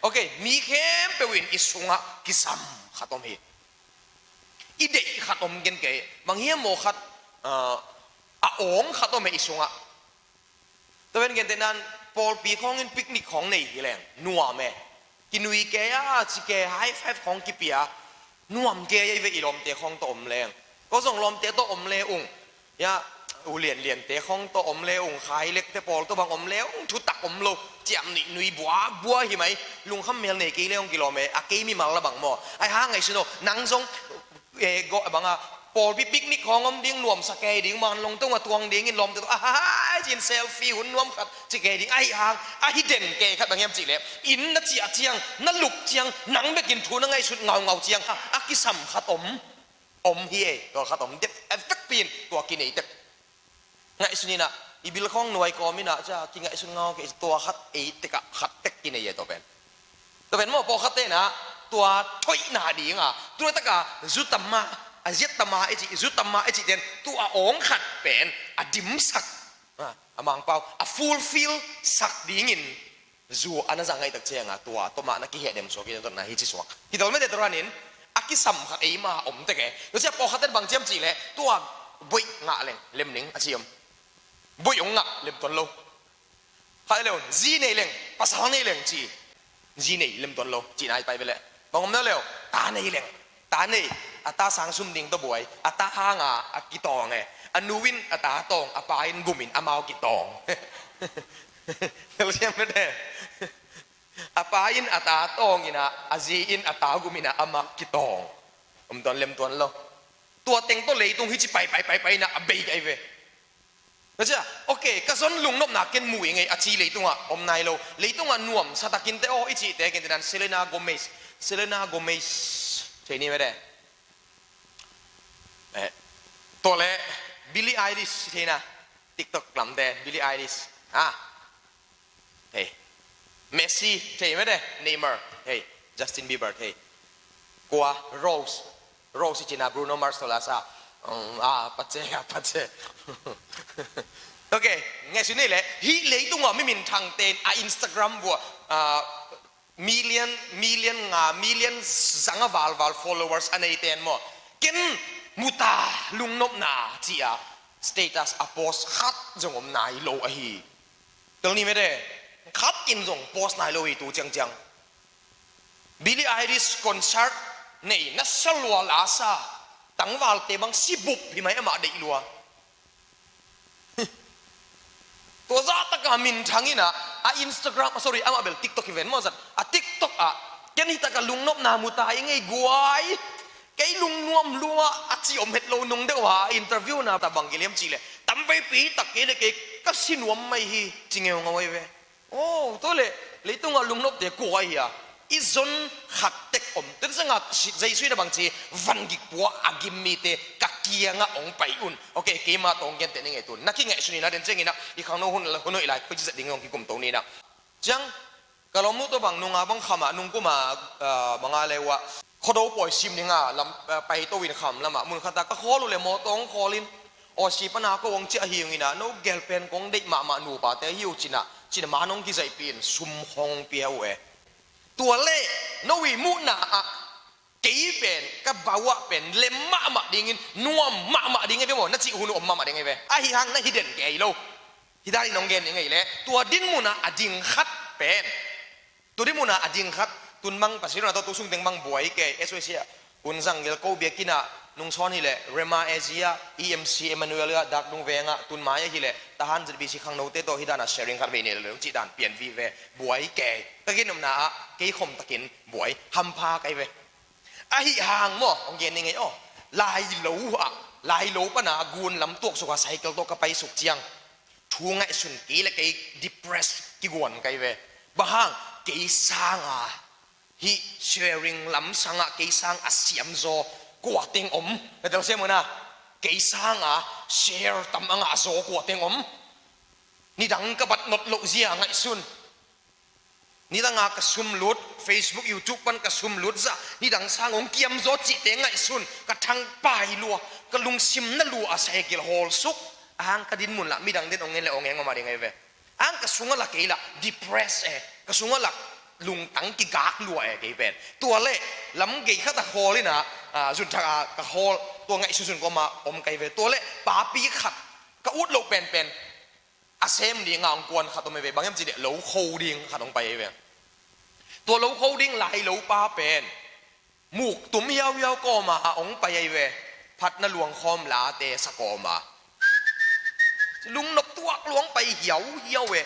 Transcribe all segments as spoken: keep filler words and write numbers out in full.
Ok, mi khempeuh in i sungah kisam khat om hi. I deih khat om gen kei, bang hiam maw khat, ah, a awng khat om hi i sungah. Tua pen gentehna in pawlpi khawngin picnic khawng nei hi leng nuam e. Kinui kei a, ci kei, high five khawng kipia, nuam kei a, i ve i lawmte khawng tawh om leng. Ko zong lawmte tawh om le ung. Ya, u lianliante khawng tawh om le ung, khai lekte pawl tawh bang om le ung, thutak om lo. Ciam nuihnui buabua hi mai, lungkham mel nei kei le ung kilawm e, a kei mimal la bang maw. Ai hang ngaihsun o, nang zong, eh, go, bang a, pawlpi picnic khawng om ding, nuamsa kei ding, man long tawng a tuang dingin lawmte tawh, ahai, cin selfie hun nuam khat ci kei ding, ahi hang, ahi den kei khat bang hiam cih leh, inn na ciah ciang, na luk ciang, nang bekin thu na ngaihsut ngaungau ciang, a, a kisam khat om, om hi e, tua khat om, det, a vekpi in, tua kinei tek. Ngaihsun in ah, i bil khawng nuai kawm in ah, cia, kingaihsun ngau kei, tua khat ei tek ah, khat tek kinei e, tua pen. Tua pen maw, pawlkhatte in ah, tua thoihna ding a, tua tak a, zu tam ma, a ziat tam ma, e ci, zu tam ma, e ci ten, tua awng khat pen, a dimsak, a, a Mangpau, a fulfill sak dingin, zu a na zang ngaih tak ciang a, tua, tua mah na kiheh dem suak, i na tawh na hi ci suak. Hi tal mete tua ranin, a kisam khat ei ma om tek e. Tua cia pawlkhatte bang ciam cih leh, tua boih ngah leng, lem ning, a ci om. Boih ong ngah, lem tuan lo. Khat leh un, zi nei leng, pasal nei leng ci. Zi nei, lem tuan lo, ci nai pai ve leh. Bang om na leh, ta nei leng. Ta nei, a ta sang sum ding tawh buai, a ta hang a, a kitawng e. A nu in a ta tawng, a pa in gum in amau kitawng. Telsiam mete. A pa in a ta tawng in ah, a zi in a ta gum in ah, amah kitawng. Om tuan lem tuan lo. Tua teng tawh leitung hi ci pai, pai, pai, pai in ah, a bei kei ve. Na cia, ok, ka zon lungnopna ken mu ing ei, a ci leitungah om nai lo. Leitungah nuamsa takin te aw, i cihte, ken te nan Selena Gomez. Selena Gomez. Thei ni mete. Eh, tua leh Billie Eilish, thei na. TikTok lamte, Billie Eilish. Ah. Thei. Messi, thei mete, Neymar, thei. Justin Bieber, thei. Kua, Rose. Rose i cihna Bruno Mars tawh la sa. Um, ah, pace, ah, pace. Ok, ngaihsun ni leh, hih leitungah mi minthangte in a Instagram vua, ah, million, million nga, million zanga valval followers a neite in maw. Ken muta lungnopna ci a status a post khat zong om nai lo ahi. Tel ni mete, khat in zong post nai lo hi tu ciangciang. Billie Eilish concert nei na sa lua la sa, tangvalte bang si bup hi mai amah deih lua. Tua zah taka minthang in ah, a Instagram, sorry, amah bel TikTok hi ven maw zat. A TikTok ah, ken hi taka lungnopna muta i ngei guai. Kei lungnuam lua a ci om het lo nung deuh a interview na ta bang kiliam cih leh. Tamveipi tak kei le kei ka si nuam mai hi ci ngeungau ai ve. Oh, tua leh, leitungah lungnopte kua ahi a. I zon khat tek om. Tun sangah Jesu in a bang ci, van gik pua a gim mite ka kiangah ong pai un. Ok, keima tawh ong genteh ni ngei tun. Na kingaihsun in a den ciangin ah, i khangno hun, hun hoih lai, koi ci zat ding ong kikum to ni na. Ciang, ka lawmnu tawh bang nunga bang kham ah, nungkum ah, ah, manga le uh ah. Khuado pawi sim ding a, lam, ah, pai to in kham lamah, mun khat ah ka khawl uh leh mawtaw ong khawl in. Aw si pana ko ong ciah hi ung in ah, no gel pen kong deih mahmah nupate hi uh cin ah, cin ah man ong kizaihpih in sum khawng pia uh e. Tua leh, no i muhna ah, kei pen, ka bau ah pen, lem mahmah dingin, nuam mahmah ding e ve maw, na cih hun uh om mahmah ding e ve. Ahi hang na hi den kei lo. Hi dan in ong gen ding e leh, tua din mun ah a ding khat pen. Tua din mun ah a ding khat, tun bang Pasian in a tawh tu sung teng bang buai kei, S O S ah. Hun zang gel ko biakinn ah, nung sawn hi leh, Rema Asia, E M C Emmanuel ah, Dak Dong Veng ah, tun mai ah hi leh, Tahan Z B C khangnote tawh hi dan a sharing khat vei nei leh, cih dan pian vive, buai kei. Ka ginopna ah, kei khom takin buai, hampha kei ve. Ahi hang maw, ong gen ni ngei aw. Lai lo ah, lai lo pana gun lam tuak suk a cycle tawh ka pai suk ciang. Thu ngaihsun kei le kei depressed kiguan kai ve. Bang hang, kei sanga hih sharing lam sanga kei sang a siam zaw kua teng om. Ka tel siam una. Kei sanga share tam a ngah zaw kua teng om. Nidang ka bat not loh zia ngaihsun. Nidanga ka sum lut, Facebook, YouTube pan ka sum lut zah, nidang sang ong kiam zaw cihte ngaihsun, ka thangpai lua, ka lungsim na lua a cycle hawl suk, ahang ka din mun lah, midang den ong ngen le ong ngen ngam a ding ahi ve. Ahang ka sung a lah kei lah, depress e, ka sung a lah, lungtang kigak lua e kei pen. Tua leh lam gei khat a khawl in ah, a, zunthak a ka khawl, tua ngaihsunsun kawm a om ka hi ve. Tua leh papi khat ka ut loh penpen a sem ding a hong kuan khat om hi ve. Bang hiam cih leh lo kho ding khat hong pai hi ve. Tua lo kho ding lai lo pa pen muk tum hiauhiau kawm a hong pai ahi ve. Phatna luang khawm late sa kawm a, lungnop tuak lua hong pai hiauhiau e.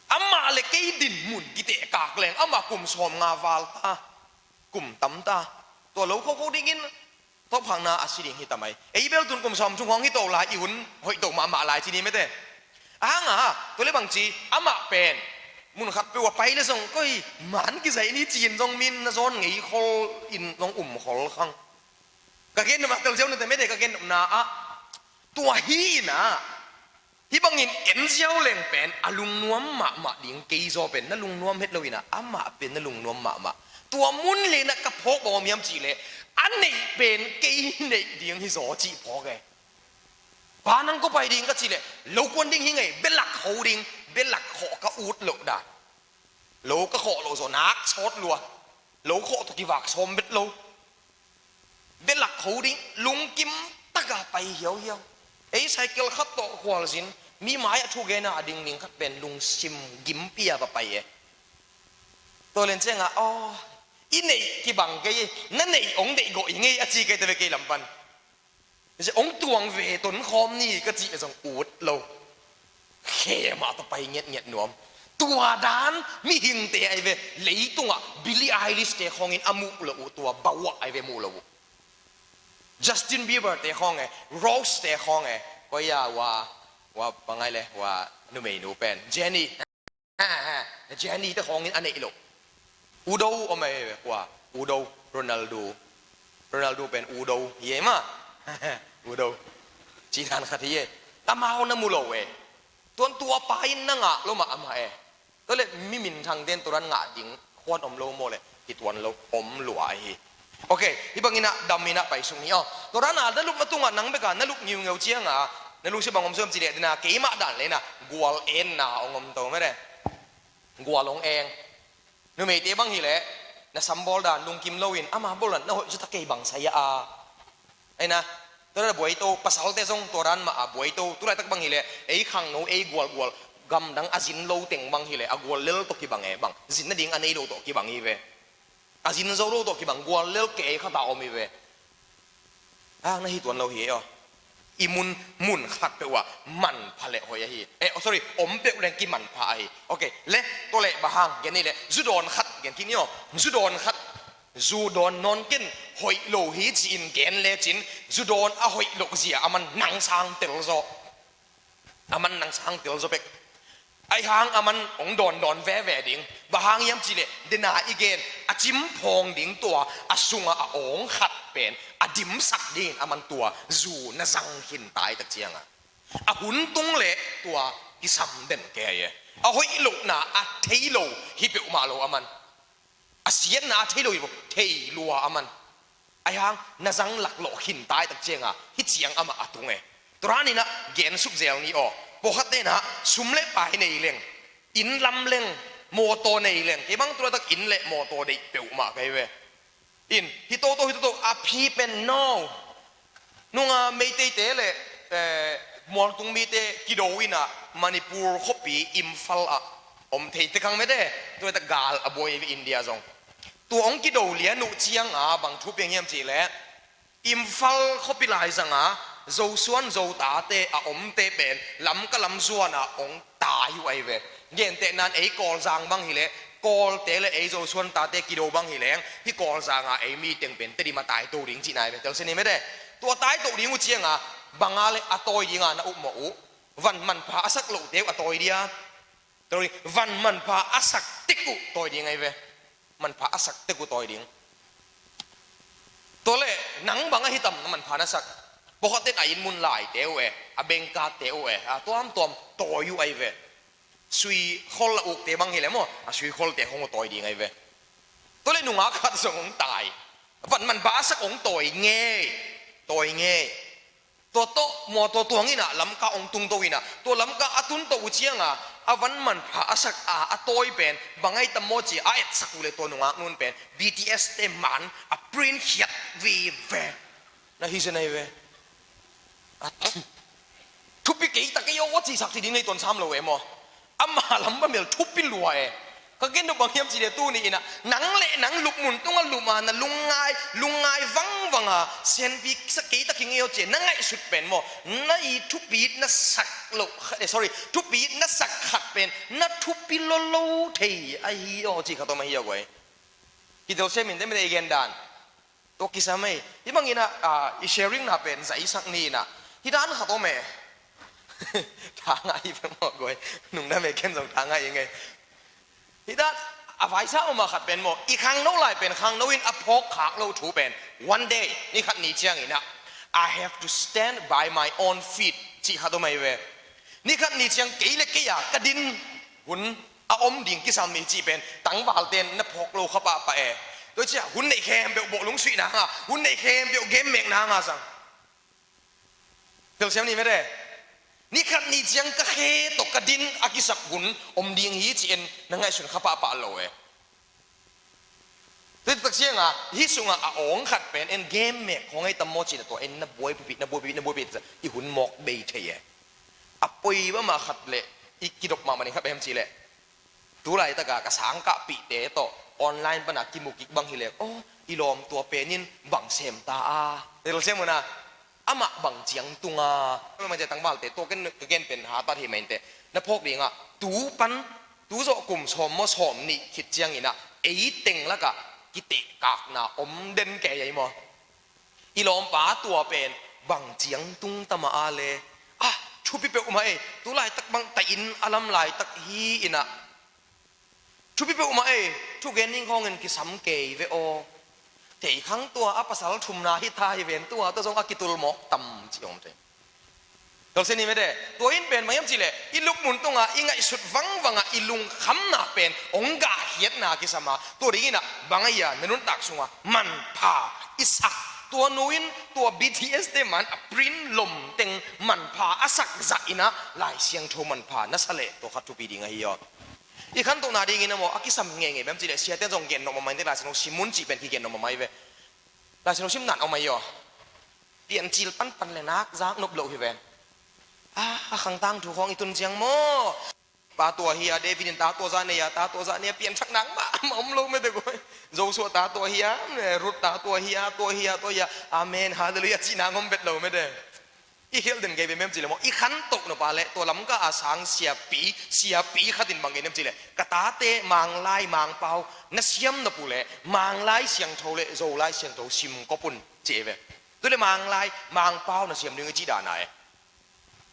Amah le kei dinmun kitehkak leng amah kum sawmnga val ta, kum tam ta. Tua lo kho kho dingin thawhphakna a si ding hi ta mai. Ei bel tun kum sawm sung hong hi to lai, i hun hoih to mahmah lai ci ni mete. A hang a, tua leh bangci, amah pen mun khat peuh a pai leh zong koi man kizaih ni ci-in zong min na zawn ngei khol in zong um khol khang. Ka gennopna tel ziau nate mete, ka gennopna ah tua hi in ah, hih bangin en ziau leng pen a lungnuam mahmah ding, kei zaw pen na lungnuam het lo in ah, amah pen na lungnuam mahmah. Tua mun le in ah ka phawk bang om hiam cih leh, a neih pen kei neih ding hi zaw cih phawk e. Pa, nang kua pai ding ka cih leh, lo kuan ding hi ngei, belak kho ding, belak khawh ka ut loh dan. Lo ka khawh loh zaw nak sawt lua. Lo khawh tawh kivak sawm bet lo. Belak kho ding, lungkim taka pai hiauhiau. Ei cycle khat tawh khualzin, mi mai-ah thugen a ding ning khat pen lungsim gimpi a va pai e. Tua leh ciangah, aw, i neih kibang kei, na neih hong deih gawh i ngei a ci kei ta ve kei lam pan. Hong tuang ve ton khawm ni ka cih zong ut lo. Khe mah tawh pai ngetnget nuam. Tua dan mihingte ahi ve. Leitungah Billie Eilish te khawngin a muh loh uh, tua bauah ahi ve muh loh uh. Justin Bieber te khawng e, Rose te khawng e, koi a ua, ua pangai le, ua numeinu pen Jennie. Jennie te khawngin a neih loh. Udo om e, kua, Udo, Ronaldo. Ronaldo pen Udo hi e mah. Udo. Ci dan khat hi e. Amau na mu lo e. Tuan tua pa in na ngah lo mah amah e. Tua leh mi minthang ten tua dan ngah ding khuan om lo maw leh, hi tuan lo, om lua hi. Ok, hih bangin ah dam in ah pai sung hi aw. Tua dan a na lupna tungah nang bek a na lup ngiungeu ciang a, na lungsim bang om suam cih leh, dena keimah dan leh na gual enna hong om to mete. Gual hong eng. Numeite bang hi leh, na sam bawl dan lungkim lo in, ama bawl dan na hoih zaw ta, kei bang sa hiam a. Ahi na, tua dan a buai to, pasalte zong tua dan mah a buai to, tu laitak bang hi leh, ei khangno, ei gualgual, gamdang a zin lo teng bang hi leh, a gual lel tawh kibang e bang, zin nading a nei lo tawh kibang hi ve. A zin zo lo tawh kibang, gual lel kei khat a om hi ve. A, na hi tuan lo hi e aw. I mun, mun khat peuh ah manpha leh hoih ahi. Eh, oh, sorry, om peuh leng kimanpha ahi. Ok, leh, tua leh, bang hang, gen ni leh, zu dawn khat, gen kik ni aw. Zu dawn khat, zu dawn nawn ken, hoih lo hi ci-in gen lecin, zu dawn a hoih loh zia, aman nang sang tel zaw. Aman nang sang tel zaw pek. Ahi hang aman hong dawndawn veve ding. Bang hang hiam cih leh, dena i gen, a cimphawng ding tua, a sungah a awng khat pen, a dimsak dingin aman tua, zu na zang khin ta i tak ciangah. A hun tung leh tua, kisam den kei e. A hoih lohna, a thei lo, hi peuhmah lo aman. A siatna a thei lo hi, thei lua aman. Ahi hang na zang laklawh khin ta i tak cianga, hih ciang amah a tung e. Tua dan in ah gen suk zel ni aw. Pawlkhat ten ah sum le pai nei leng, inn lam leng, mawtaw nei leng. Kei bang tu laitak inn le mawtaw deih peuhmah ka hi ve. In, hih toto, hih toto, a phi pen no. Nunga Meiteite le, eh, mualtung mite kido in ah Manipur khuapi Imphal ah om thei te kang mete, tua ta gal a buai ve India zong. Tua hong kido lian uh cianga bang thu piang hiam cih leh, Imphal khuapi laizanga Zosuan Zotate a omte pen Lamka lam zuan ah hong tai uh ahi ve. Gentehna in ei Kawlzang bang hi leh, Kawlte le ei Zosuan tate kido bang hi leng, hih Kawlzanga ei mi teng pen Tedim a taito ding cihna hi ve, telsia ni mete. Tua taito ding uh cianga, banga le a tawi dinga na upmawh uh. Van manpha a sak lohte uh a tawi dia. Tawi, van manpha a sak tek uh tawi ding ahi ve. Manpha a sak tek uh tawi ding. Tua leh, nang bang ahi tam na manpha na sak. Pawlkhat ten a inn mun laite uh e, a bengkatte uh e, a tuamtuam tawi uh ahi ve. Sui khol a ukte bang hi leh maw, a sui kholte hong uh tawi ding ahi ve. Tua leh nungak khat zong hong tai. Van manpha a sak hong tawi ngei. Tawi ngei. Tua tawh mawtaw tuang in ah Lamka hong tung to in ah, tua Lamka a tun to uh ciang a, a van manpha a sak a, a tawi pen bang ahi tam maw ci a etsak uh leh, tua nungak nu in pen B T S te man a print khiat vive. Na hi zen ahi ve. A thu, thupi kei ta kei aw, a cihsak ci ding nei tuan sam lo e maw. Ama lam bang bel thupi lua e. Ka gen nop bang hiam cih leh tuni in ah, nang leh nang lupmun tungah lup a, na lungngai, lungngai vangvang a, sianpi sa kei ta kei ngei aw ci a na ngaihsut pen maw, na i thupi na sak loh, eh, sorry, thupi na sak khat pen na thupi lolo thei ahi aw cih khat om ahi aw guai. Kitel siam in te mite i gen dan. Tua kisam ei. Hih bangin ah, ah, i sharing na pen zaisak ni in ah. Hih dan khat om e. Tha ngai hi pek mawk guai. Nungdam e, ken zong tha ngai ing ei. Hih dan a vaisa om a khat pen maw, i khangno lai pen khangno in a phawk khak lo thu pen, one day, ni khat ni ciang in ah, "I have to stand by my own feet," cih khat om ahi ve. Ni khat ni ciang kei le kei a ka din hun a om ding kisam hi cih pen tangvalte in na phawk lo kha pahpah e. Tua ciah hun neih khempeuh bawh lungsuih nang a, hun neih khempeuh game mek nang a sang. Telsiam ni mete. Ni khat ni ciang ka khe tawh ka din a kisak hun om ding hi ci-in na ngaihsun kha pahpah lo e. Tua tak ciang a, hih sungah a awng khat pen en game mek khawng ahi tam maw ci-in a, tua en na buaipih, na buaipih, na buaipih, i hun mawk bei thei e. A poi mahmah khat le i kidop mahmah ding khat bang hiam cih leh, tu laitak a ka sangkahpihte tawh online pan a kimu kik bang hi leh, aw, i lawm tua pen in bang sem ta a. Telsiam un a, amah bang ciang tung a. Tangvalte tawh ken ka gen pen hatat hi mah inteh. Na phawk ding ah, tu pan, tu zawh kum sawm maw sawm nih khit ciang in ah, ei teng lakah kitehkakna om den kei ahi maw. I lawmpa tua pen bang ciang tung ta mah a le. Ah, thupi peuhmah ei, tu laitak bang ta in a lam laitak hi in ah. Thupi peuhmah ei, thugen ning khawngin kisam kei ve aw. Thei khang tua a pasal thumna hi tha hi ven, tua tawh zong a kitul mawk tam ci om thei. Tolse ni mete, tua in pen bang hiam cih leh, i lupmun tungah i ngaihsut vangvang ah i lungkhamna pen hong gahkhiatna kisam a, tua ding in ah bang ahi a, na nuntak sungah manpha i sak. Tua nu in tua B T S te man a print lom teng manpha a sak zah in ah Lai Siangtho manpha na sa leh tua khat thupi ding ahi aw. I khantohna dingin a maw, a kisam ngeingei bang hiam cih leh, siate zong gen nop mahmah inteh, Lai Siangtho sim un cih pen kigen nop mahmah hi ve. Lai Siangtho sim nan om ahi aw. Piancil panpan le nak zak nop loh hi ven. Ah, a khang tangthu khawng i tun ciang maw, pa tua hi a, David in ta tua zah nei a, ta tua zah nei a, pianthak nak mahmah om lo mete guai. Joshua ta tua hi a, Ruth ta tua hi a, tua hi a, tua hi a. Amen, hallelujah cih nang om vet lo mete. I khelh den kei bang hiam cih leh maw, i khantoh nop a leh, tua Lamka a sang siapi, siapi khat in bang gen hiam cih leh, ka tate Manglai Mangpau na siam nop uh leh, Manglai Siangtho le Zolai Siangtho sim kop un ci e ve. Tu leh Manglai Mangpau na siam ding i cih dan a e.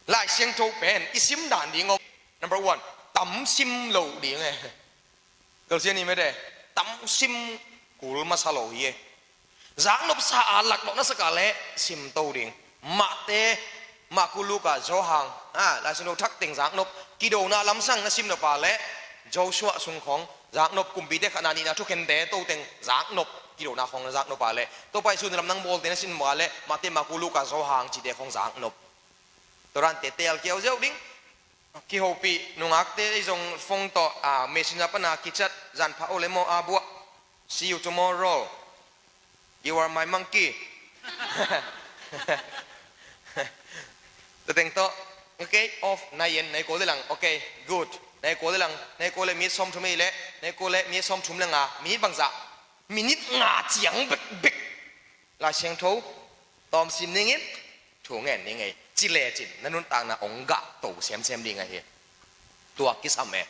Lai Siangtho pen i sim dan ding om. Number one, tam sim loh ding e. Galsian ni mete, tam sim kul masa lo hi e. Zaknop sa a lak lo na sak a leh sim to ding. Mate, Maku, Luka, Johan, ah, Lai Siangtho thak teng zaknop. Kidona lamsang na sim nop a leh, Joshua sung khawng zaknop, Kumpite khatna nihna thukhente to teng zaknop. Kidona khawng na zaknop a leh, Topa Jesu na lamdang bawlte na sim nop a leh, Mate, Maku, Luka, Johan cihte khawng zaknop. Tua dan tete al kiau ziau ding. Kihopih, nungakte ei zong phone tawh, ah, messenger pana kichat, zan pha o le maw a buah. See you tomorrow. You are my monkey. Tua teng tawh, okay, off, nai en, nai ko le lang, okay, good. Nai ko le lang, nai ko le minute sawmthum ei leh, nai ko le minute sawmthum le nga, minute bangzah. Minute nga ciang bekbek Lai Siangtho tawm sim ning in, thu ngen ning ei, ci lecin na nuntakna hong gah to semsem ding ahi. Tua kisam e.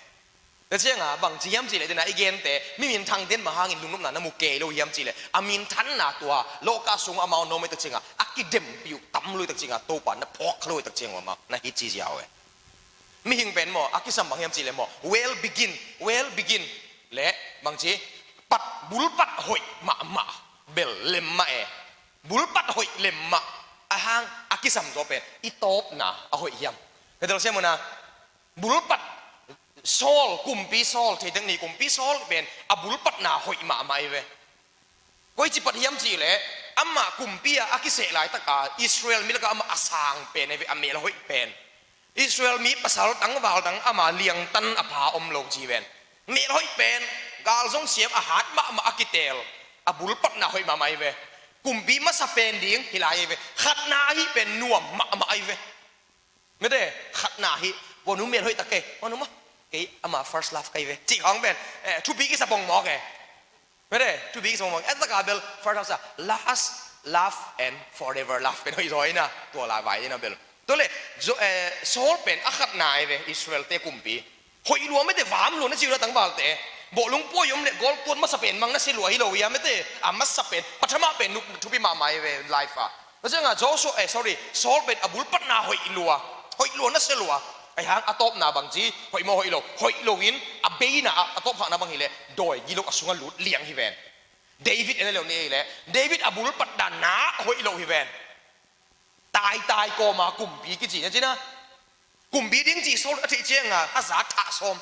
Tua ciang a bang ci hiam cih leh, dena i gente, mi minthang den mah hangin lungnopna na mu kei lo hiam cih leh, a minthanna tua lawhka sung amau na om ei tak ciang a, a kidempih uh tam lo ei tak ciang a, Topa na phawk kha lo ei tak ciang a mah na hi ci ziau e. Mihing pen maw, a kisam bang hiam cih leh maw, well begin, well begin le bang ci, pat, bulpat hoih mahmah bel lem mah e. Bulpat hoih lem mah, a hang a kisam zaw pen i tawpna a hoih hiam? Ka telsiam un a, bulpat Saul, kumpi Saul, thei dek ni kumpi Saul pen a bulpatna hoih mahmah hi ve. Koici pat hiam cih leh, Amah kumpi-a a kiseh laitaka Israel mi lakah amah a sang pen ahi ve, a mel hoih pen. Israel mi pasal tangval dang amah liangtan a pha om lo ci ven. Mel hoih pen, gal zong siam, a hat mahmah, a kitel, a bulpatna hoih mahmah ahi ve. Kumpi masa pen ding hi lai ahi ve. Khatna ahi pen nuam mahmah ahi ve. Mete, khatna hi, bawnu mel hoih tak kei, bawnu maw, kei ama first love ka hi ve, cih khawng pen, eh, thupi kisa pongmawk e. Mete, thupi kisa pongmawk e. A taka bel first love sa, last love and forever love pen hoih zaw ina, tua lai vai ina bel. Tua le, zo-, eh, Saul pen a khatna ahi ve, Israel-te kumpi. Hoih lua mete, vam lua na ci uh la tangvalte. Bawlung puai om le gol tuan masa pen mang na sia lua hi lo ia mete. A masa pen, pathama pen nuk thupi mahmah ahi ve life ah. Tua ciangah Joshua, eh, sorry, Saul pen a bulpatna hoih lua. Hoih lua na sia lua. Ahi hang a tawpna bang ci, hoih maw hoih lo. Hoih lo in a beina ah, a tawpkhakna bang hileh dawi gilo a sungah lut liang hi ven. David en lo ni ei leh. David a bulpatna na hoih lo hi ven. Taitai kawma kumpi kici na cina. Kumpi ding cih Saul a theih cianga a za thah sawm.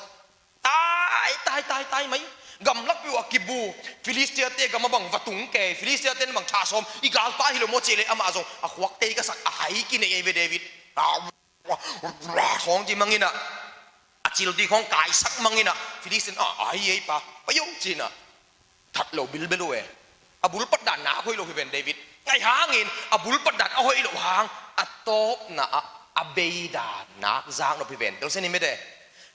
Tai, tai, tai, tai mai. Gamlak piu a kibu. Philistia-te gam a bang va tung kei. Philistia-ten bang thah sawm. I galpa hi lo maw cih leh amah zong a khuak tei ka sak a hai kinei ei ve David. Khawng ci mangina. A cil di khawng kaisak mangina. Philistia-ten a hai ei pa. Payo cina. That lo bilbel uh e. A bulpatna na hoih lo hi ven David. Ahi hangin a bulpatna a hoih lo hang a tawpna ah a beidana zak nop hi ven. Telsiam ni mete.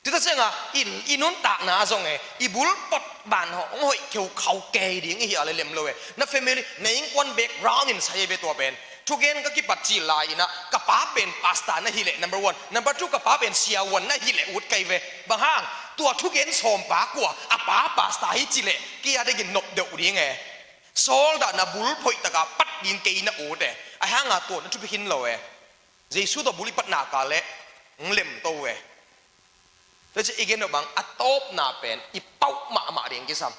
Tuta cianga i, i nuntakna zong e, i bulpatna hong hoih kheukhau kei ding i hi a le lem lo e. Na family, na innkuan background in sai e ve tua pen. Thugen ka kipat cil lai inah, ka pa pen pastor na hileh, number one. Number two, ka pa pen siavuan na hileh ut kai ve. Bang hang, tua thugen sawmpa kua, a pa pastor hi cileh, kei a dingin nop deuh ding e. Saul dahna bul phoihtaka pat ding kei na ut e. Ahi hanga tua na thupi khin lo e. Jesu tawh bul i patna ka leh, ng lem to e. Tua ci i gen lo bang, a tawpna pen, i pauh mahmah ding kisam.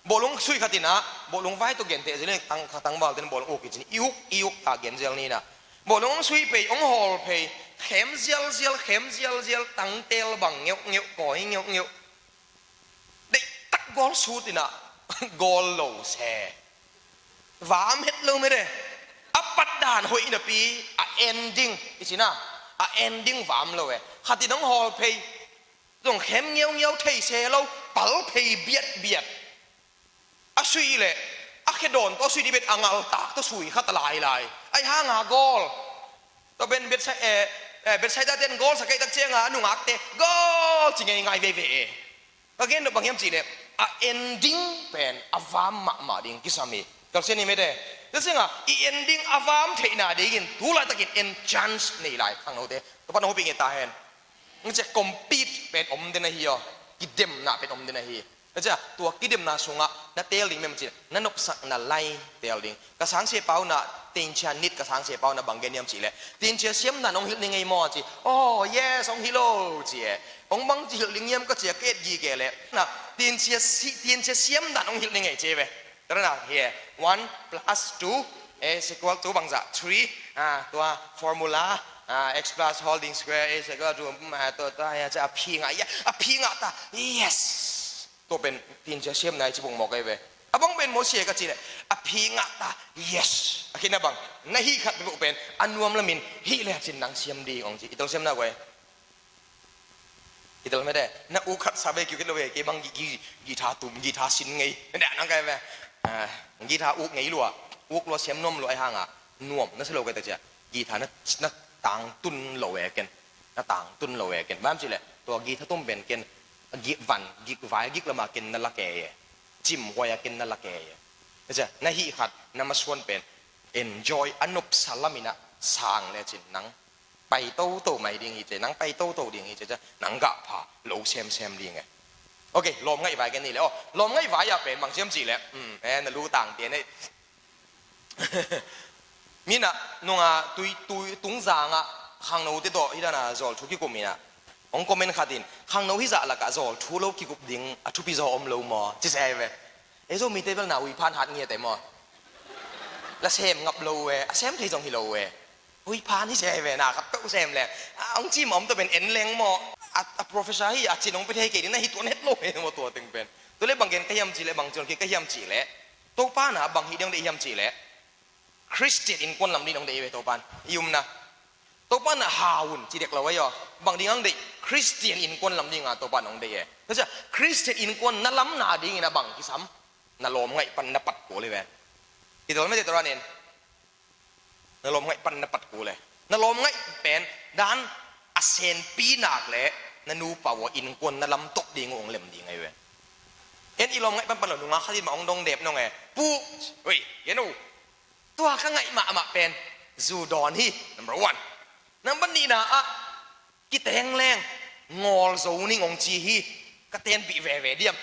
Bawlung sui khat inah, bawlung vai tawh gente zilin tang, tangvalte in bawlung uk i cin, i uk, i uk ta gen zel ni inah. Bawlung hong sui phei, hong hawl phei, khem zialzial, khem zialzial, tangtel bang ngeuhngeuh, kawi ngeuhngeuh. Deihtak gawl sut inah, gawl lo se. Vam het lo mete. A patdan hoih napi, a ending, i cina, a ending vam lo e. Khat in hong hawl phei, zong khem ngeungeun thei se lo, pal phei biatbiat. A sui leh, a khe dawn tawh a sui dih bet a ngaltak tawh sui khat a lailai. Ahi hanga gawl. Tua ben Bethsa-, eh, eh, Bethsaida ten gawl sa kei tak cianga a nungakte gawl ci ngeingai veve e. Ka gen lo bang hiam cihleh, a ending pen a vam mahmah ding kisam hi. Telsiam ni mete. Telsianga i ending a vam theihna dingin tu laitakin en chance nei lai khangnote. Tua pan hong hopih nge ta hen. Ng cia compete pen om den ahi aw. Kidemna pen om den ahi. Cia tua kidemna sungah na teel ding mem cih na nopsakna lai teel ding. Ka sangsia pau na, tin cia nit ka sangsia pau na bang gen hiam cihleh, tin cia siamna nong hilh ni ngei maw ci. Oh yes, hong hilh o ci e. Hong bang ci hilh ding hiam ka cia ka et gige leh na, tin cia si, tin cia siamna nong hilh ni ngei ci ve. Tara na hi e. One plus two is equal to bangzah, three. Ah, tua formula, ah, x plus holding square is equal to, mm, ah, tua, tua, ya, a phi ngah, ya, a phi ngah ta. Yes. Tua pen tin cia siamna i ci bung mawk ahi ve. A bang pen maw sia ka cihleh, a phi ngah ta. Yes. A khitna bang, na hih khat peuh pen a nuam lamin hih le cin nang siam ding hong ci. I tol siamna guai. I tol mete, na uk khat sa ve kiu kit lo ve, kei bang gi, gi, guitar tum, guitar sin ngei. Mete nang kai ve. Ah, guitar uk ngei lua. Uk lua siam nuam lua ahi hanga nuam na si lo kai tak cia. Guitar na, na tangtun lo e ken. Na tangtun lo e ken. Bang hiam cihleh, tua guitar tum pen ken, gik van, gik vai, gik lama ken na lak e. Cimhuai a ken na lak e. Cia, na hih khat, na masuan pen enjoy, a nopsa laminah sang le cin nang pai toto mai ding hi cia, nang pai toto ding hi cia, cia, nang gah pha lo semsem ding e. Ok, lawm ngaih vai ken ni le. Oh, lawm ngaih vai ah pen bang hiam cihleh, mm, eh, na lu tang tian e. Minah nunga tui, tui tungzangah khangnote tawh hih dana zawlthu kikup minah hong comment khat in, khangno hizah lakah zawlthu lo kikup ding a thupi zaw om lo maw? Ci se ve. Ei Zomite bel na uiphan hat ngiat e maw? La sem ngap lo e, a sem thei zong hi lo e. Uiphan hi se ve, na khat peuh sem le. A, hong cim a om tawh pen en leng maw? A, a professor hi a cin hong pe thei kei ding na hi tuan het lo e maw tua teng pen. Tua le bang gen ka hiam cihleh, bang ciang ka hiam cihleh. Topa na bang hi ding deih hiam cihleh. Khristian innkuan lam ding hong deih ve Topa'n. I umna Topa'n a hau un ci dek lo ei aw. Bang ding hong deih? Khristian innkuan lam dinga Topa'n hong deih e. Tua ciang Khristian innkuan na lamna dingin a bang kisam? Na lawm ngaih pan na pat kul hi ve. I tawh mete tawh ranin na lawm ngaih pan na pat kul e. Na lawm ngaih pen dan a senpi nak le na nupa uh a innkuan na lam tawh ding uh hong lem ding ahi ve. En i lawm ngaih pan pan lo nungak khat in mah hong dong dep nong e. Pu, oi, gen o. Tua ka ngaih mahmah pen zu dawn hi, number one. Number nihna ah kiteng leng ngawl zo ning hong ci hi. Ka tenpih veve diam?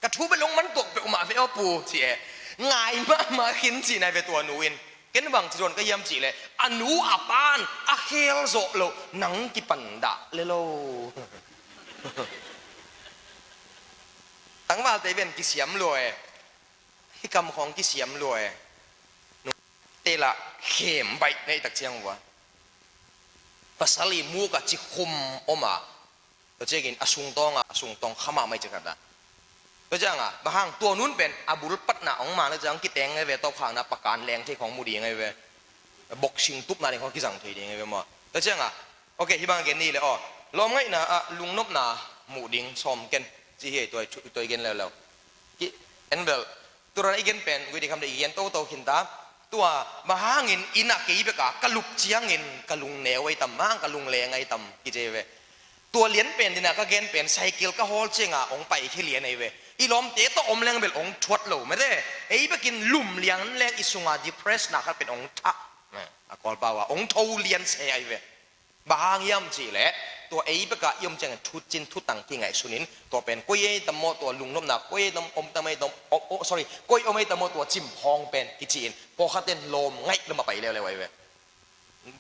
Ka thu bel hong man tuak peuhmah ve aw pu ci e. Ngai mahmah khin cihna hi ve tua nu in. Ken bang ci dawn ka hiam cih leh a nu a pa'n a khel zawh loh nang kipan dah le lo. Tangvalte ven kisiam lua e. Hih kam khawng kisiam lua e. Nungte lah khem baih na hih tak ciang uh a, pasal i muk ah cikhum om a, tua ciangin a sungtawng ah, a sungtawng kha mahmah i ci khat ah. Tua ciang a, bang hang tua nu in pen a bul patna hong man, tua ciang kiteng ahi ve, tawpkhakna pakan leng thei khawng mu ding ahi ve. Boxing tupna ding khawng kizang thei ding ahi ve maw. Tua ciang a, ok, hih bang a gen ni le aw. Lawm ngaihna ah lungnopna muh ding sawm ken ci hi, tua i thu, tua i gen leuleu. Ki en bel, tua dan i gen pen, gui di kham de i gen toto khin ta. Tua, bang hangin inn ah kei bek a ka lup ciangin ka lungneu ahi tam, bang hang ka lungleng ahi tam, kici hi ve. Tua lian pen dina ka gen pen, cycle ka hawl ciang a hong paikhia lian ahi ve. I lawmte tawh om leng bel hong thuat lo mete. Ei bekin lum lian leng i sunga depress na khat pen hong thah. A Kawlpau a hong tho lian se ahi ve. Bang hang hiam cih leh, tua ei bek a i om ciangin thucin thutang kingaihsun in, tua pen koi ei tam maw, tua lungnopna koi ei tam, om tam ei tam, oh, oh, sorry, koi om ei tam maw, tua cimphawng pen kici in, pawlkhat in lawm ngaih lam a pai leuleu ahi ve.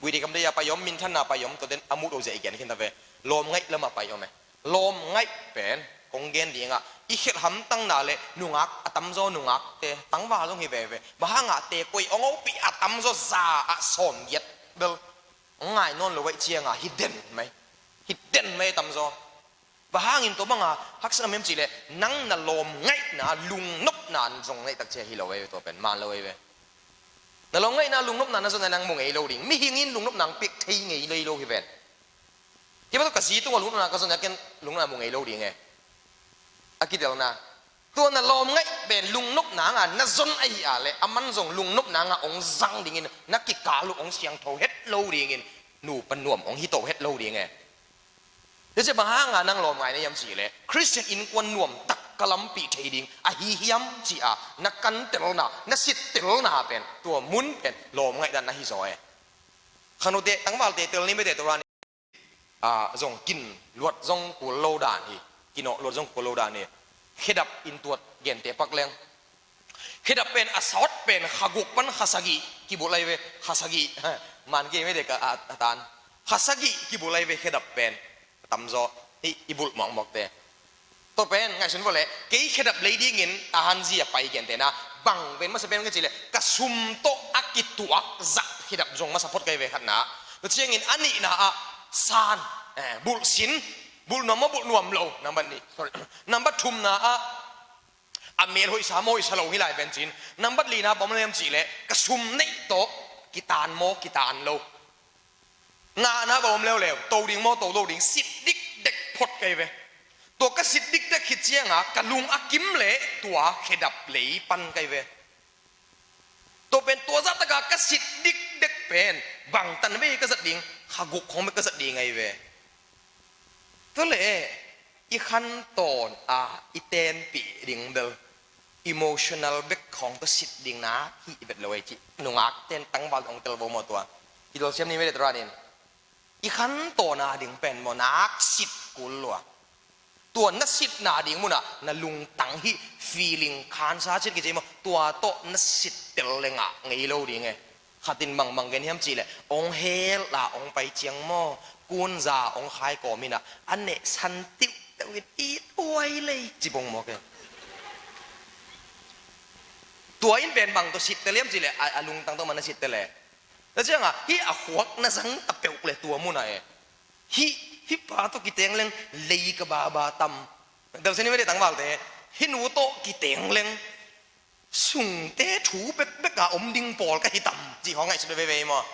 Buidi kam dei a pai om, minthanna pai om, tua ten a mut o zia i gen khin ta ve. Lawm ngaih lam a pai om e. Lawm ngaih pen kong gen ding a, i khelh hamtangna le nungak a tamzaw, nungakte tangval zong hi veve. Bang hang a te koi hong opih a tamzaw za ah sawmgiat bel hong ngai nawn lo ahih ciang a hi den mai. Hi den mai a tamzaw. Bang hangin tua bang a haksat na hiam cih leh, nang na lawm ngaihna, lungnopna zong na hih tak ciang hi lo ahi ve, tua pen man lo ahi ve. Na lawm ngaihna, lungnopna na zon a nang mu ngei lo ding. Mihing in lungnopna hong piak thei ngei lo hi ven. Hih bang tawh ka zi tungah lungnopna ka zon a ken lungnopna mu ngei lo ding e. A kidelna. Tua na lawm ngaih pen lungnopna hang a na zon ahih a leh, aman zong lungnopna hang a hong zang dingin, na kikal uh hong siangtho het lo dingin, nupa nuam hong hi to het lo ding e. Tua ciang bang hang a nang lawm ngai na hiam cih leh, Khristian innkuan nuam tak ka lampih thei ding ahi hiam ci a na kantelna, na sittelna pen, tua mun pen lawm ngaih dan na hi zaw e. Khangnote, tangvalte tel ni mete tua ni. A, zong kin luat zong kul lo dan hi. Kinawh luat zong kul lo dan hi. Khedap in tuat gente pak leng. Khedap pen a sawt pen kha guk pan kha sagih kibulh ahi ve, kha sagih. Man kei mete ka a, a tan. Kha sagih kibulh ahi ve khedap pen. Tamzaw. Hih i bulh mawkmawkte. Tua pen ngaihsun vua leh, kei khedap lei dingin a hanzi a pai gente na, bang ven masa pen ka cih leh, ka sum tawh a kituak zah khedap zong masa phot ka hi ve khatna. Tua ciangin a nihna ah san, eh, bulh sin, bulh nuam maw bulh nuam lo, nambat nih, sorry. Nambat thumna ah, a mel hoihsa maw hoihsa lo hi lai ven cin. Nambat lina bang om lem cih leh, ka sum neih tawh kitan maw kitan lo. Ngahna bang om leuleu, to ding maw to lo ding, sit dikdek phot ka hi ve. Tua ka sit dikdek khit ciang a, ka lung a kim leh tua khedap lei pan ka hi ve. Tua pen tua zahtak a ka sit dikdek pen, bang tan ve ka zat ding, kha guk khong bek ka zat ding ahi ve. Tua leh, i khantawn a i tenpih ding bel emotional bek khawng tawh sit ding nak hih vet lo ei cih nungak ten tangval hong tel vo maw tua. I lawlsiam ni mete tua ranin i khantawn a ding pen maw nak sit kul lua. Tua na sitna ding munah na lungtang hih feeling khansa cin kici maw, tua tawh na sittel le ngah ngei lo ding e. Khatin mangmang gen hiam cihleh, ong hel a ong pai ciang maw, kunza ong khai kawm inah a neh san tiuhteuh in it uai lei ci bong maw ke. Tua in pen bang tawh sittel hiam cihleh, a, a lungtang tawh man a sittel e. Tua ciangah hih a khuak na zang ta peuh le tua munah e. Hih, hih pa tawh kiteng leng lei ka baba tam. Delsen i mede tangvalte, hih nu tawh kiteng leng sungte thu bekbek a om ding pawl ka hi tam cih khawng ngaihsut veve maw?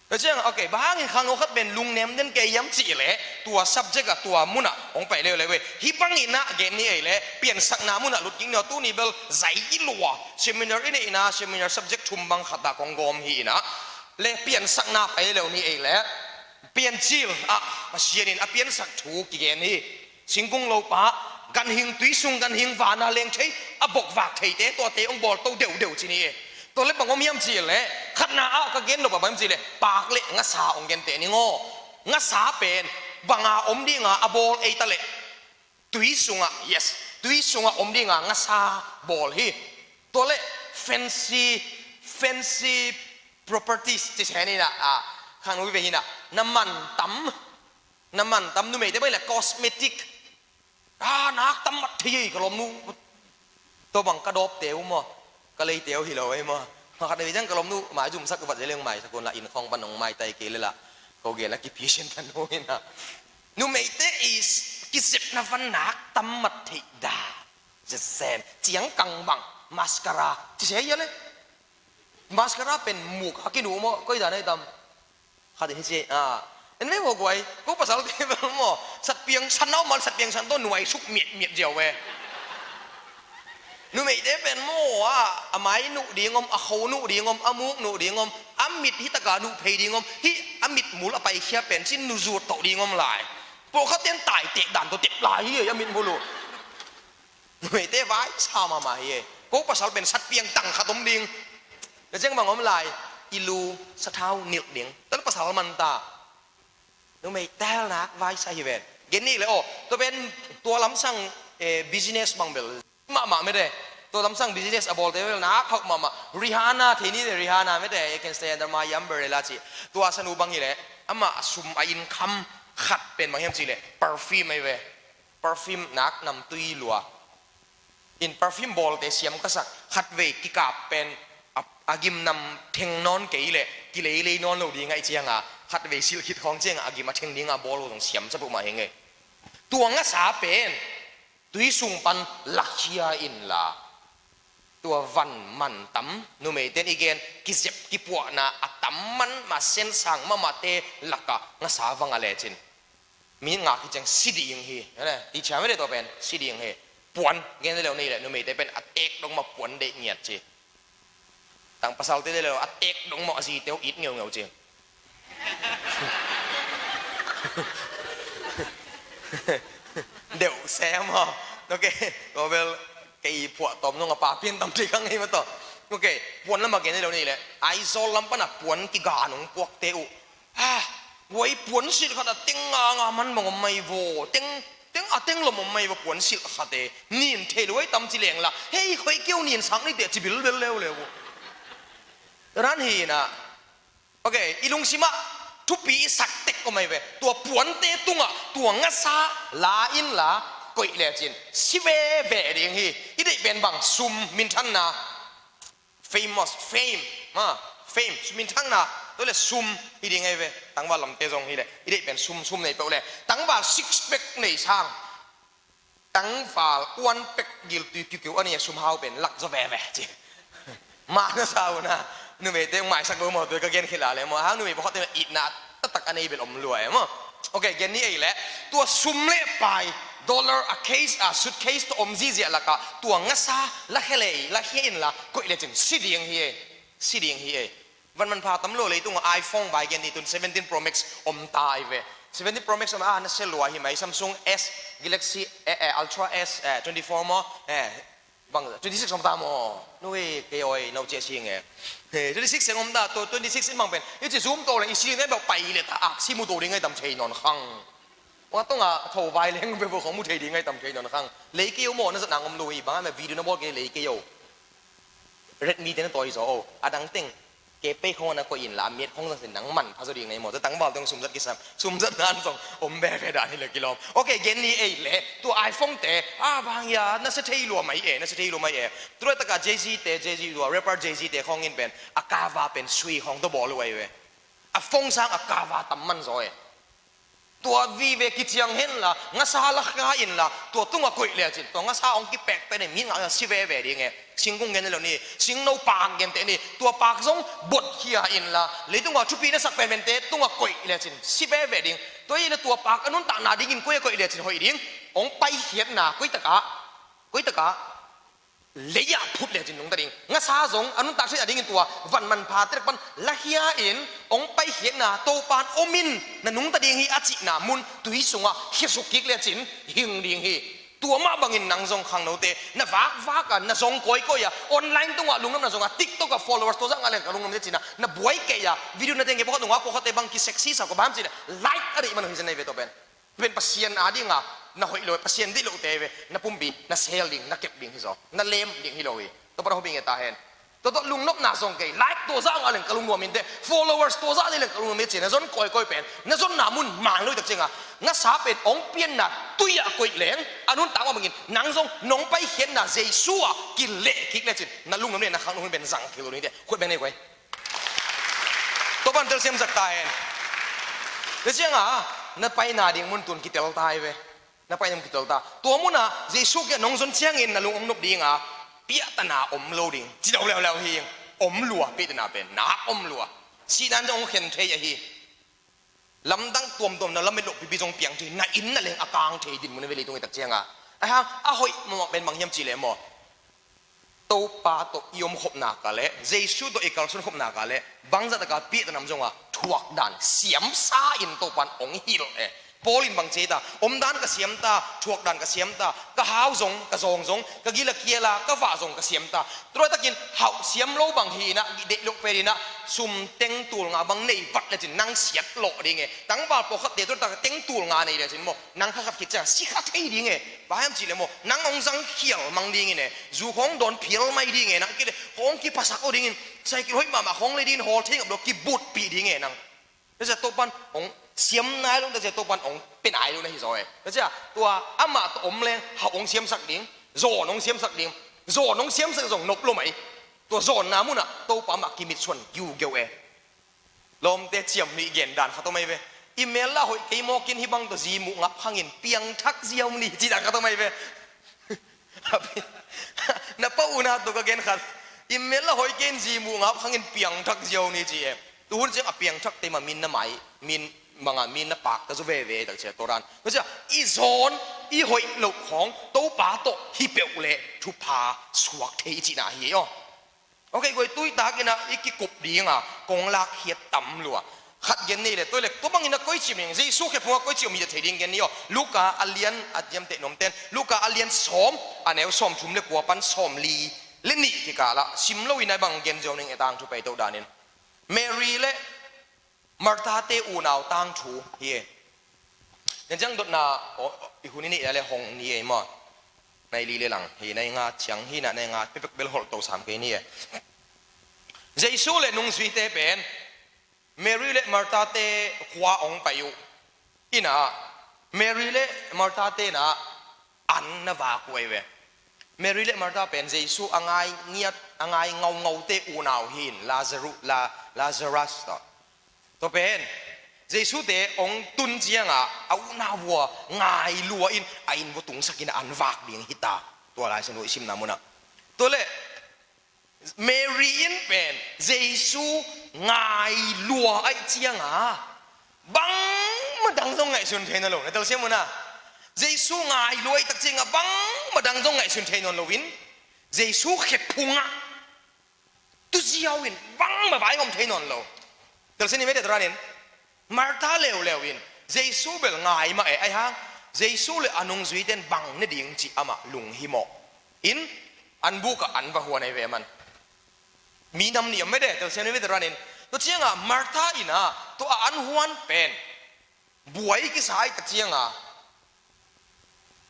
Tua ciang, ok, bang hang hiam khangno khat pen lungnem den kei hiam cih leh, tua subject ah tua mun ah hong pai leuleu ve. Hih bangin ah gen ni ei leh, piansakna mun ah lut kik ni aw. Tuni bel zai i lua, seminar i neihna, seminar subject thum bang khat ah kong gawm hi in ah, leh piansakna pai leuleu ni ei leh, Piancil ah Pasian in a piansak thu kigen hi. Singkung lopa, ganhing tui sung, ganhing van a leng thei, a bokvak theite, tuate hong bawl to deuhdeuh ci ni e. Tua leh bang om hiam cih leh, khatna ah ka gen nop ah bang hiam cih leh, paak leh ngasa hong genteh ning aw. Ngasa pen bang a om ding a, a bawl ei ta leh, tui sungah, yes, tui sungah om ding a ngasa bawl hi. Tua leh fancy, fancy properties ci se ni na, ah, khangno veve hi na, na man tam, na man tam, numeite bang leh cosmetic. Ah, nak tam mat thei ei ka lawmnu. Tua bang ka dawpte uh maw, ka leite uh hi lo ei maw. Khat vei ciang ka lawmnu maizumsak vat leh leng maisak un la, inn khawng pan hong maitai kei leh la, ko gen la kipisian tan uh hi na. Numeite i kizepna van nak tam mat thei da. Zetsen, ciangkang bang, mascara ci se hi a leh. Mascara pen muk a kinuh maw, koi dan ei tam. Khat in hi ci, ah. En ve maw guai, ko pasalte bel maw, satpiang san na om a leh satpiang san tawh nuai suk miatmiat ziau ve. Numeite pen maw, ah, a mai nuh ding om, a kho nuh ding om, a muk nuh ding om, a mit hi tak a nuh phei ding om, hih a mit mul a paikhia pen cin nuh zut toh ding om lai. Pawlkhat ten taitek dan tawh tep lai hi ei, a mit mul uh. Numeite vai sa mahmah hi e. Ko pasal pen satpiang tang khat om ding. Tua ciang bang om lai, i lu sathau nilh ding. Tua leh pasal man ta. Numeite nak vai sa hi ven. Gen ni leh aw, tua pen tua lamsang, eh, business bang bel mahmah mete. Tua lamsang business a bawlte bel nak hauh mahmah. Rihanna thei ni leh, Rihanna mete, you can stay under my umbrella ci. Tua sanu bang hi leh, amah a sum a income khat pen bang hiam cih leh, perfume ahi ve. Perfume nak namtui lua. In perfume bawlte siam ka sak, khatvei kikap pen a, a gimnam theng nawn kei leh, kileilei nawn lo ding ahih ciang a, khatvei silh khit khawng ciang a, a gim a theng ding a bawl uh zong siam sa peuhmah hi ing ei. Tua ngasa pen tui sung pan lakhia in la, tua van man tam, numeite in i gen, kizep kipuahna a tam man mah, sensang mahmahte lak ah ngasa va ngah lecin, mi ngak hi ciang si ding hi. Teacher mete tua pen si ding hi. Puan gen leh ni leh, numeite pen a tek dong mah puan deih ngiat ci. Tang pasalte leh a tek dong mah a zite uh it ngeungeu ci. Deuh se maw. Ok, tua bel kei phuah tawm nung a pa pian tam thei kha ngei mah tawh. Ok, puan lam ah gen leh ni leh, Aizawl lam pan a puan kigan hong puakte uh. Ah, guai, puan silh khat ah teng nga nga man bang om mai vaw. Teng, teng a teng lom om mai vaw puan silh khat e. Nin thei lo ei tam ci leng la, hei, khoi keu nin sak ni teh ci bilbel leuleu. Ran hi na. Ok, i lungsim ah thupi i sak tek om mai ve. Tua puante tungah tua ngasa la in la koih lecin si veve ding hi. I deih pen bang, sum, minthanna. Famous, fame, ha, fame, sum, minthanna, tua leh sum hi ding ahi ve. Tangval lamte zong hi leh, i deih pen sum, sum nei peuh leh. Tangval six pack nei sang, tangval one pack giltui kiukiu a nei a, sum hau pen lak zaw veve ci. Mah na sa uh na, numeite maisak lo maw, tua ka gen khit la leh maw, hang numei pawlkhatte itna taktak a nei bel om lua e maw. Ok, gen ni ei leh, tua sum leh pai, dollar a case, a suitcase tawh om zihziah lakah tua ngasa lakhia lei, lakhia in la koih lecin si ding hi e. Si ding hi e. Van manpha tam lo, leitungah iPhone vai gen ni, tun seventeen Pro Max om ta ahi ve. Seventeen Pro Max om a, na sia lua hi mai, Samsung S, Galaxy, eh, eh, Ultra S, eh, twenty-four maw, eh, bang, twenty-six om ta maw. Nui, kei awi, nau cia si nge. Eh, twenty-six seng om ta, tua twenty-six in bang pen i ci zoom to leng, i si nge bel pai leh ta, aksi mu to ding ahi tam thei nawn khang. Ua tungah tho vai leng bel khong mu thei ding ahi tam thei nawn khang. Lei kei o maw, na zat nang om lo hi, bang a mah video na bawl kei lei kei o. Redmi te na tawi zaw o, a dang teng. Kei pei khong na koih in la, miat khong zang sin nang manpha zaw ding na hi maw, tua tangval teng sum zat kisam, sum zat nan zong om veve dan hi leh kilawm. Ok, gen ni ei leh, tua iPhone te, a bang hia, na sia thei lua mai e, na sia thei lua mai e. Tua leh takah Jay-Z te, Jay-Z tua, rapper Jay-Z te khong in pen, a cover pen sui khong tawh bawl uh ahi ve. A phone sang a cover tam man zaw e. Tua vive kiciang henla, ngasa la khia inla, tua tungah koih lecin, tua ngasa hong kipek pen mi ngah si veve ding e. Singkung gen lo ni, singno pak gen teh ni, tua pak zong bot khia inla, leitungah thupi na sak pen mente tungah koih lecin si veve ding. Tua hi na tua pak a nuntakna dingin koi a koih lecin hoih ding? Hong paikhiatna koi takah, koi takah lei-ah phut lecin nungta ding. Ngasa zong a nuntak sih a dingin tua van manpha terek pan lakhia in, hong paikhiatna Topan omin na nungta ding hi a cihna mun tui sungah khiasuk kik lecin hing ding hi. Tua mah bangin nang zong khangnote na vakvak a, na zong kawikawi a, online tungah lungnopna zong a, TikTok a followers tuazah ngah leng ka lungnop lecin a, na buai kei a, video na teng kei pawkhat nungah pawkhatte bang kisexy sa ko bam cin a, like a rih man hi zan nei ve tua pen. Pen Pasian a dinga na hoih lo, Pasian deih lote ve, na pumpi na sel ding, na kep ding hi zaw, na lem ding hi lo hi. Tua pan a hobing e ta hen. Tua tua lungnopna zong kei, like tuazah ngah leng ka lungnuam inte, followers tuazah dei leng ka lungnuam inte cin a, zon kawikawi pen na zonna mun man lo i tak cianga, ngasa pen hong pianna tui-ah koih leng a nuntak mah bangin nang zong nong paikhiatna Jesu ah kileh kik lecin na lungnuam le na khangno hun pen zang kik lo ding te. Khuat beng nei koi. Tua pan telsiam sak ta hen. Tua cianga na paina ding mun tun kitel ta hi ve. Na paina ding mun kitel ta. Tua munah Jesu kiang nong zon ciangin na lung hong nop dinga, piahtana om lo ding ci lo leuleu hi. Om lua, piahtana pen na om lua. Sihna in zong hong khen thei ahi. Lamdang tuamtuam na lamet loh pipi zong piang thei, na inn na leng a kang thei dinmun a ve leitung i tak cianga. Ahi hang a hoih mahmah pen bang hiam cih leh maw, Topa tawh i omkhopna ka leh, Jesu tawh i kalsuankhopna ka leh, bangzah taka piahtana om zonga thuakdan siamsa in Topan hong hilh e. Paul in bang ci ta, omdan ka siam ta, thuakdan ka siam ta, ka hau zong, ka zawng zong, ka gil a kial a, ka vah zong ka siam ta. Tua takin hauh siam lo bang hi inah, deih loh pen inah, sum teng tul nga bang nei vat lecin nang siat lawh ding e. Tangval pawlkhatte tua tak teng tul nga nei lecin maw, nang kha khat khit ciang si kha thei ding e. Bang hiam cih leh maw, nang hong zang khial mang dingin e, zu khawng dawn phial mai ding e, nang kile khawng kiphasak aw dingin, cycle hoih mahmah khawng lei dingin hawl thei ngap lo, kibutpih ding e nang. Tua ciah Topan hong siam nai lo, tua ciah Topan hong pia nai lo na hi zaw e. Tua ciah tua amah tawh om leng hauh hong siamsak ding, zawn hong siamsak ding, zawn hong siamsak zong nop lo mai. Tua zawnna munah Topa mah kimitsuan giugeu e. Lawmte ciam nih gen dan khat om ahi ve. I mel lah hoih kei mawkin hih bang tawh zi muh ngap khangin piangthak ziau ni ci dan khat om ahi ve. Na pa una tawh ka gen khat. I mel lah hoih kei in zi muh ngap khangin piangthak ziau ni ci e. Tuhun ciang a piangthakte mah min na mai, min manga min na pakta zaw veve tak cia tawran. Tua cia i zawn, i hoih loh khawng Topa tawh hi peuh leh thupha suak thei i cihna hi aw. Ok, guai tui takinah i kikup dinga kong lakkhiat tam lua. Khat gen nei le, tua le, tua bangin a koici ming, Jesu khe phunga koici om hi thei ding gen ni aw. Luka a lian a diamteh nomten, Luka a lian sawm, a neu sawm thum le kua pan sawm li le nih kikalah sim loin a bang gen zio ning e, tangthu pei toh danin. Mary le Martha te unau tangthu hi e. Nen ciang dotna, aw, i hun i neih le hong ni e maw. Nai li le lang hi, nai nga ciang hi na, nai nga pepek bel holh to sam kei ni e. Jesu le nungzuite pen Mary le Martha te khua hong pai uh. Ina Mary le Martha te na an na vak uh ahi ve. Mary le Martha pen Jesu a ngai ngiat, a ngai ngaungaute unau hi in, Lazaru, La, Lazarus tawh. Tua pen Jesu te hong tun cianga a unau vua ngai lua in a inn vua tungsakin a an vak ding hi ta. Tua Lai Siangtho i simna munah. Tua le Mary in pen Jesu ngai lua aih cianga bangmah dang zong ngaihsun thei nawn lo, na telsiam una. Jesu ngai lua aih tak cianga bangmah dang zong ngaihsun thei nawn loin Jesu khe phungah tuziau in bangmah vai ngom thei nawn lo. Telsiam ni mete turanin Martha leuleu in Jesu bel ngai mah e, ahi hang Jesu le a nungzuite in bang ne ding cih amah lunghimawh in an bukah an va huan ahi ve man. Mi nam nih om mede, telsiam ni mete turanin. Tua cianga Martha ina tua a an huan pen buai kisa aih tak cianga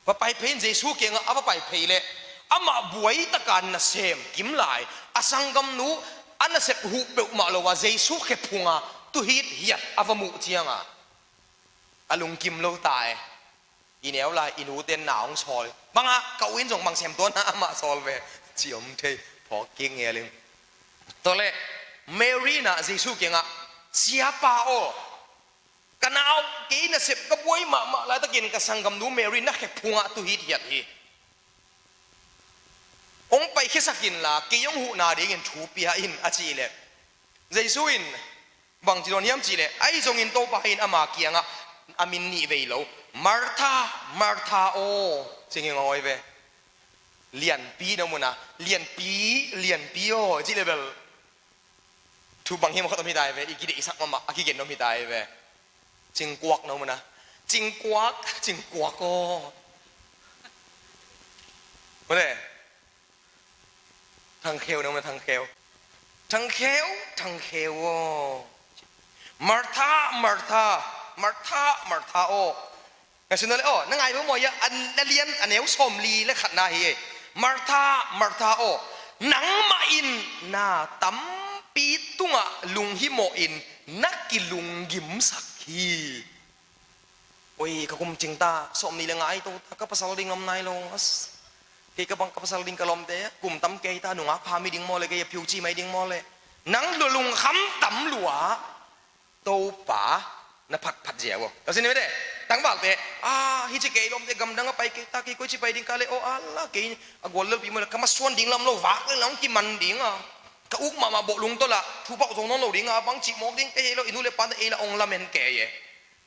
va pai phei in, Jesu kiangah a va pai phei leh amah buai taka nasem kim lai a sanggamnu a nasep huh peuhmah lo a Jesu khe phunga tuhit hiat a va muh cianga a lungkim lo ta e. I neu lai i nute na hong sawl banga ka u in zong bang sem tuan a amah sawl ve ci om thei phawk kik ngel in. Tua le Mary na Jesu kiangah, Siapa aw, Ka nau, kei nasep ka buai mahmah laitakin ka sanggamnu Mary na khe phungah tu hithiat hi. Hong paikhiasak inla, kei hong huhna dingin thu pia in, a cih leh, Jesu in bang ci dawn hiam cih leh, ahi zongin Topa in ama kiangah a min nih vei lo, Martha, Martha aw, ci ngei ngawi ve. Lianpi na om uh a, lianpi, lianpi aw, cih leh bel thu bang hiam a khat om hi ta hi ve, i kideihsak mahmah a kigen om hi ta hi ve. Cingkuak na om uh a, cingkuak, cingkuak aw. Mawle. Thangkheu na om uh a, thangkheu. Thangkheu, thangkheu aw. Martha, Martha, Martha, Martha aw. Ngaihsun na le aw, na ngai maw ia, a lian a neu sawmli le khatna hi. Martha, Martha aw, nangmah in na tampi tungah lunghimawh in na kilunggimsak hi. Oi, ka kum cing ta, sawmni le nga ai to ta, ka pasal ding ngam nai lo, as. Kei ka bang ka pasal ding ka lawmte, kum tam kei ta, nungak pha mi ding maw le, kei a phiuci mai ding maw le. Nang lua lungkham tam lua, Topa na phatphat ziau aw. Ka sin ni mete, tangvalte, a, hi ci kei lawmte gamdang a pai kei ta, kei koi ci pai ding ka le, aw, ala, kei a gual lelpi maw le, ka masuan ding lam lo, vak le lam kiman ding a. Ka uk mahmah bawh lungtawlah, thupau zong nawn lo ding a, bang cih mawk ding kei hei lo, i nu le pate ei la ong lamen kei e.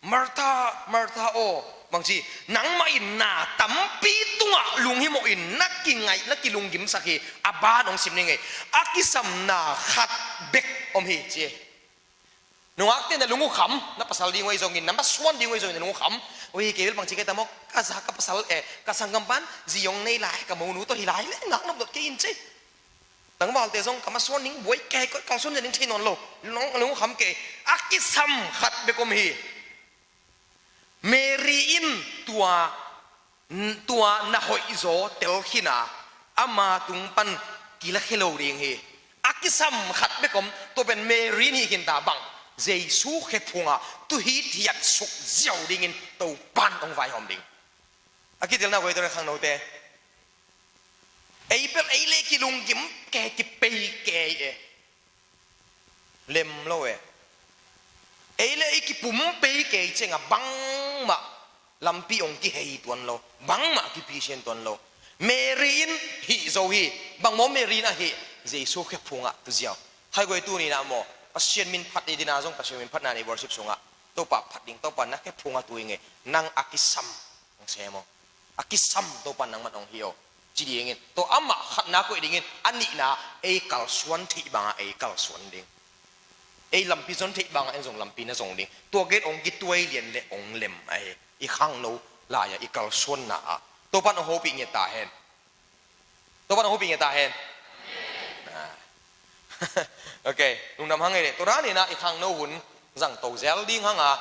Martha, Martha aw, bangci, nangmah in na tampi tungah lunghimawh in na kingaih, na kilunggimsak hi, a ban hong sim ning ei. A kisamna khat bek om hi, ci. Nungakte na lung uh kham, na pasal ding uh ahi zongin, na masuan ding uh ahi zongin na lung uh kham. Ui, kei bel bangci kei ta maw, ka za ka pasal e, ka sanggampan, zi hong nei lai, ka monu tawh hi lai le, ngak nop dot kei in ci. Tangvalte zong ka masuan ding buai kei, koi kalsuan ding thei nawn lo. Nong, nong kham kei. A kisam khat bek om hi. Mary in tua, tua na hoihzaw tel khin a, ama tung pan kilakhia lo ding hi. A kisam khat bek om, tua pen Mary in hih khin ta bang. Jesu khe phungah tu hithiat suk ziau dingin Topan hong vaihawm ding. A kitel na guai tua na khangnote. Ei bel ei le kilunggim kei, kipei kei e. Lem lo e. Ei le ei kipum pei kei ciangah bangmah lampi hong kihei tuan lo. Bangmah kipisian tuan lo. Mary in hih zo hi. Bang maw Mary in a hih? Jesu khe phungah tu ziau. Khai guai tuni na maw, Pasian min phat i dina zong Pasian min phatna nei worship sungah. Topa phat ding, Topa na khe phungah tu i ngei. Nang a kisam. Nang sem aw. A kisam Topa nangman hong hi aw. Ci dingin. Tua amah khatna koih dingin. A nihna ei kalsuan theih bangah ei kalsuan ding. Ei lampi zon theih bangah en zong lampi na zong ding. Tua gen hong kituai lian le hong lem ahi. I khangno lai-ah i kalsuanna ah. Topan hong hopih ngiat ta hen. Topan hong hopih ngiat ta hen. Ah. Ok, lungdam hang ei le. Tua dan inah i khangno hun zang to zel ding hang a,